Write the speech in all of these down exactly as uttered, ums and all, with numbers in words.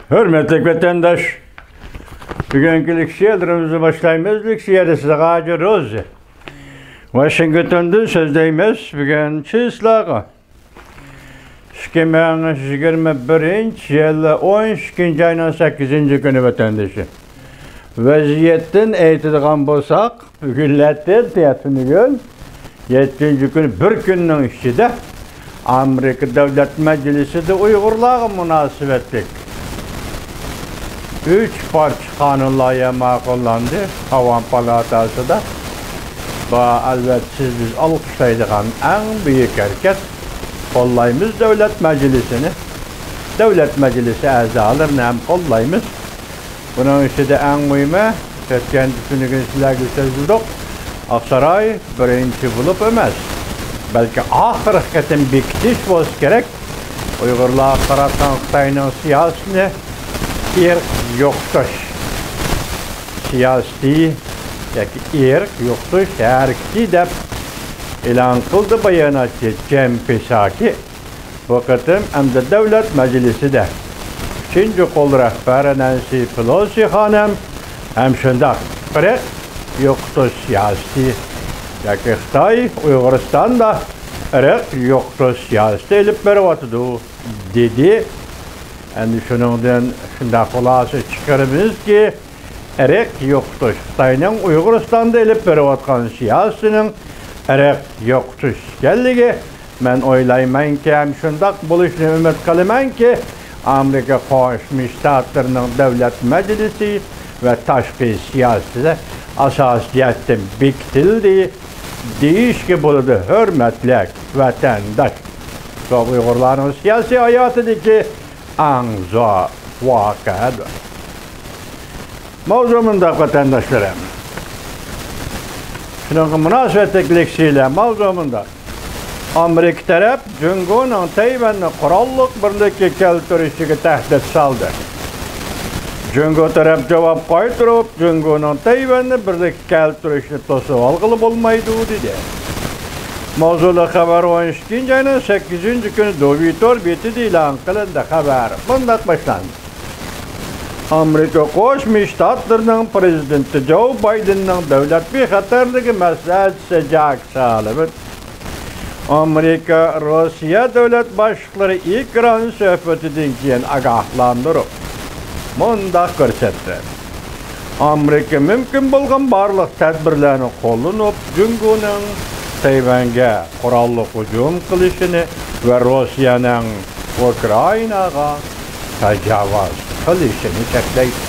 ھۆرمەتلىك ۋەتەنداش، بۈگۈنكى لېكسىيەلىرىمىزنى باشلايمىز. لېكسىيەدە سىزگە ھاجى روزى. ۋاشىنگتوندىن سۆزلەيمىز. بۈگۈن چىسلاغا ئىككى مىڭ يىگىرمە بىرىنچى يىل ئون ئىككىنچى ئاينىڭ سەككىزىنچى كۈنى ۋەتەندىشى. ۋەزىيەتتىن ئېيتىدىغان بولساق، بۈگۈنلەتتىن يەتتىنچى كۈن، يەتتىنچى كۈن بىر كۈننىڭ ئىچىدە ئامېرىكا دۆلەت مەجلىسىدە ئۇيغۇرلارغا مۇناسىۋەتلىك ئۈچ پارچە قانۇن لايىھە ماقۇللاندى. ئاۋام پالاتاسىدا بۇ، ئەلۋەتتە، سىز بىز ئالقىشلايدىغان ئەڭ بۈيۈك ھەرىكەت. قوللايمىز دۆلەت مەجلىسىنى، دۆلەت مەجلىسى ئەزالىرىنى ھەم قوللايمىز. بۇنىڭ ئىچىدە ئەڭ مۇھىمى، ئۆتكەن تۈنۈگۈن سىلەرگە سۆزلىدۇق. ئاقساراي بىرىنچى بولۇپ ئەمەس، بەلكى ئاخىرقى قېتىم بېكىتىش بولسا كېرەك، ئۇيغۇرلارغا قاراتقان خىتاينىڭ سىياسىتىنى ئىرق يوقىتىش سىياسىتى ياكى ئىرق يوقىتىش ھەرىكىتى دەپ ئېلان قىلدى باياناتچى جېن پىساكى. بۇ قېتىم ئەمدى دۆلەت مەجلىسىدە ئۈچىنچى قول رەھبەر نەنسى پېلوسى خانىم ھەم شۇنداق ئىرق يوقىتىش سىياسىتى ياكى خىتاي ئۇيغۇرىستاندا ئىرق يوقىتىش سىياسىتى ئېلىپ بېرىۋاتىدۇ، دېدى. ئەمدى شۇنىڭدىن شۇنداق خۇلاسە چىقىرىمىزكى، ئىرق يوقىتىش، خىتاينىڭ ئۇيغۇرىستاندا ئېلىپ بېرىۋاتقان سىياسىتىنىڭ ئىرق يوقىتىش ئىكەنلىكى، مەن ئويلايمەنكى، ھەم شۇنداق بولۇشىنى ئۈمىد قىلىمەنكى، ئامېرىكا قوشما شتاتلىرىنىڭ دۆلەت مەجلىسى ۋە تاشقى سىياسىتىدە ئاساسىي جەھەتتىن بېكىتىلدى دېيىشكە بولىدۇ، ھۆرمەتلىك ۋەتەنداش. بۇ ئۇيغۇرلارنىڭ سىياسىي ھاياتىدىكى ئەڭ زور ۋەقەدۇر. ماۋزۇ مۇنداق، ۋەتەنداشلىرىم. شۇنىڭغا مۇناسىۋەتلىك لېكسىيەلەر، ماۋزۇ مۇنداق. ئامېرىكا تەرەپ جۇڭگونىڭ تەيۋەننى قوراللىق بىرلىككە كەلتۈرۈشىگە تەھدىت سالدى. جۇڭگو تەرەپ جاۋاب قايتۇرۇپ، جۇڭگونىڭ تەيۋەننى بىرلىككە كەلتۈرۈشنى توسۇۋالغىلى بولمايدۇ، دېدى. ماۋزۇلۇق خەۋەر ئون ئىككىنچى ئاينىڭ سەككىزىنچى كۈنى دۇۋى تور بېتىدە ئېلان قىلىندى. خەۋەر مۇنداق باشلاندى. ئامېرىكا قوشما شتاتلىرىنىڭ پىرېزىدېنتى جو بايدېننىڭ دۆلەت بىخەتەرلىكى مەسلىھەتچىسى جاك سالىۋان ئامېرىكا، روسىيە دۆلەت باشلىقلىرى ئېكران سۆھبىتىدىن كېيىن ئاگاھلاندۇرۇپ، مۇنداق كۆرسەتتى: ئامېرىكا مۇمكىن بولغان بارلىق تەدبىرلەرنى قوللىنىپ، جۇڭگونىڭ تەيۋەنگە قوراللىق ھۇجۇم قىلىشىنى ۋە روسىيەنىڭ ئۇكرائىناغا تاجاۋۇز قىلىشىنى چەكلەيدۇ.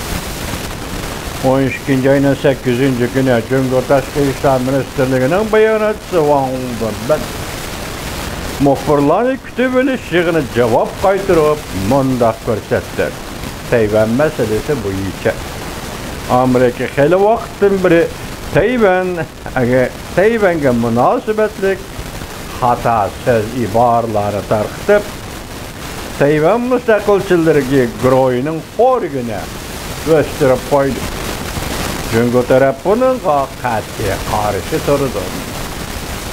ئون ئىككىنچى ئاينىڭ سەككىزىنچى كۈنى جۇڭگو تاشقى ئىشلار مىنىستىرلىكىنىڭ باياناتچىسى ۋاڭ ۋېنبىن مۇخبىرلارنى كۈتۈۋېلىش يىغىنىدا جاۋاب قايتۇرۇپ مۇنداق كۆرسەتتى: تەيۋەن مەسىلىسى بويىچە ئامېرىكا خېلى ۋاقىتتىن بېرى تەيۋەن، تەيۋەنگە مۇناسىۋەتلىك خاتا سۆز ئىبارىلەرنى تارقىتىپ، تەيۋەن مۇستەقىلچىلىرىگە گۇرۇھىنىڭ خورىكىنى ئۆستۈرۈپ قويدى. جۇڭگو تەرەپ بۇنىڭغا قەتئىي قارشى تۇرىدۇ.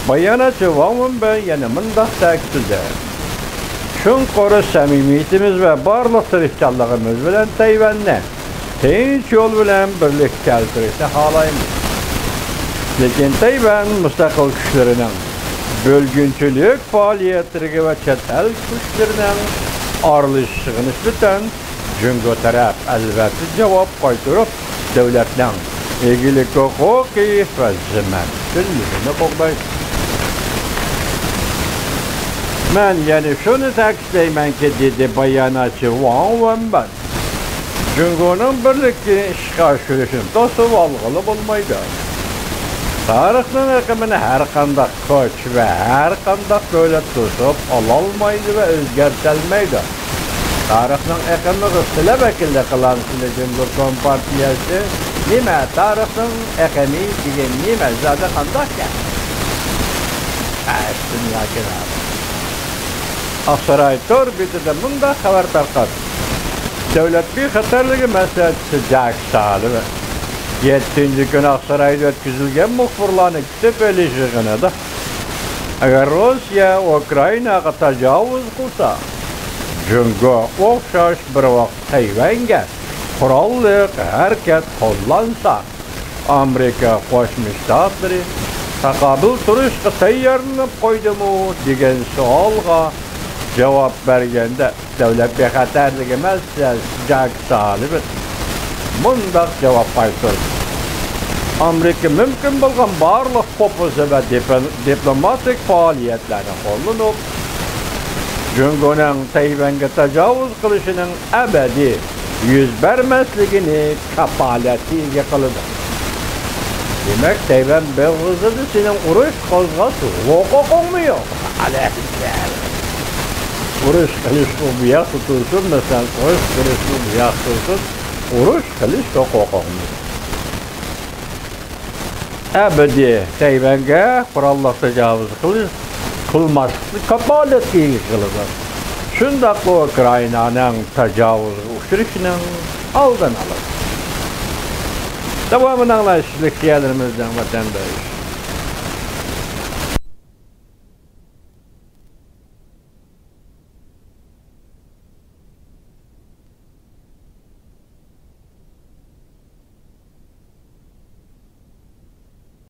باياناتچى ۋاڭ ۋېنبىن يەنە مۇنداق تەكىتلىدى: چوڭقۇر سەمىمىيىتىمىز ۋە بارلىق تىرىشچانلىقىمىز بىلەن تەيۋەننى تىنچ يول بىلەن بىرلىككە كەلتۈرۈشنى خالايمىز. لېكىن تەيۋەن مۇستەقىل كۈچلىرىنىڭ بۆلگۈنچىلىك پائالىيەتلىرىگە ۋە چەت ئەل كۈچلىرىنىڭ ئارىلىشىشىغا نىسبەتەن جۇڭگو تەرەپ ئەلۋەتتە جاۋاب قايتۇرۇپ، دۆلەتنىڭ ئىگىلىك ھوقۇقى ۋە زىممە ئۈستۈنلۈكىنى قوغدايدۇ. مەن يەنە شۇنى تەكىتلەيمەنكى، دېدى باياناتچى ۋاڭ ۋېنبىن، جۇڭگونىڭ بىرلىكنى ئىشقا ئاشۇرۇشىنى توسۇۋالغىلى بولمايدۇ. تارىخنىڭ ئېقىمىنى ھەرقانداق كۈچ ۋە ھەرقانداق دۆلەت توسۇپ ئالالمايدۇ ۋە ئۆزگەرتەلمەيدۇ. تارىخنىڭ ئېقىمىغا سىلەر ۋەكىللىك قىلامسىلەر، جۇڭگو كومپارتىيەسى؟ نېمە تارىخنىڭ ئېقىمى دېگەن نېمە؟ زادى قانداق گەپ؟ ئەس دۇنيا كىنو. ئاقساراي تور بېتىدە مۇنداق خەۋەر تارقاتتى: دۆلەت بىخەتەرلىكى مەسلىھەتچىسى جاك سالىۋان يەتتىنچى كۈنى ئاقسارايدا ئۆتكۈزۈلگەن مۇخبىرلارنى كۈتۈپ ئېلىش يىغىنىدا، ئەگەر روسىيە ئۇكرائىناغا تاجاۋۇز قىلسا، جۇڭگو ئوخشاش بىر ۋاقىت تەيۋەنگە قوراللىق ھەرىكەت قوللانسا، ئامېرىكا قوشما شتاتلىرى تاقابىل تۇرۇشقا تەييارلىنىپ قويدىمۇ دېگەن سوئالغا جاۋاب بەرگەندە، دۆلەت بىخەتەرلىكى مەسىلىسى جاكى سالىۋېتىپ، مۇنداق جاۋاب قايتۇردى: ئامېرىكا مۇمكىن بولغان بارلىق قوپۇزا ۋە دىپل-، دىپلوماتىك پائالىيەتلەرنى قوللىنىپ، جۇڭگونىڭ تەيۋەنگە تاجاۋۇز قىلىشىنىڭ ئەبەدىي يۈز بەرمەسلىكىنى كاپالەتكە ئىگە قىلىدۇ. دېمەك، تەيۋەن بوغۇزىدا سېنىڭ ئۇرۇش قوزغاش ھوقۇقۇڭمۇ يوق. ئۇرۇش قىلىش ئۇ بۇ ياقتا تۇرسۇن، مەسىلەن، ئۇرۇش قىلىش ئۇ بۇ ياقتا تۇرسۇن، ئۇرۇش قىلىش ھوقۇقۇڭمۇ يوق. ئەبەدىي تەيۋەنگە قوراللىق تاجاۋۇز قىلىش، قىلماسلىقنى كاپالەتكە ئىگە قىلىدۇ. شۇنداقلا ئۇكرائىنانىڭ تاجاۋۇزغا ئۇچرىشىنىڭ ئالدىنى ئالىدۇ. داۋامىنى ئاڭلاش، سۆيۈملۈك ۋەتەنداش.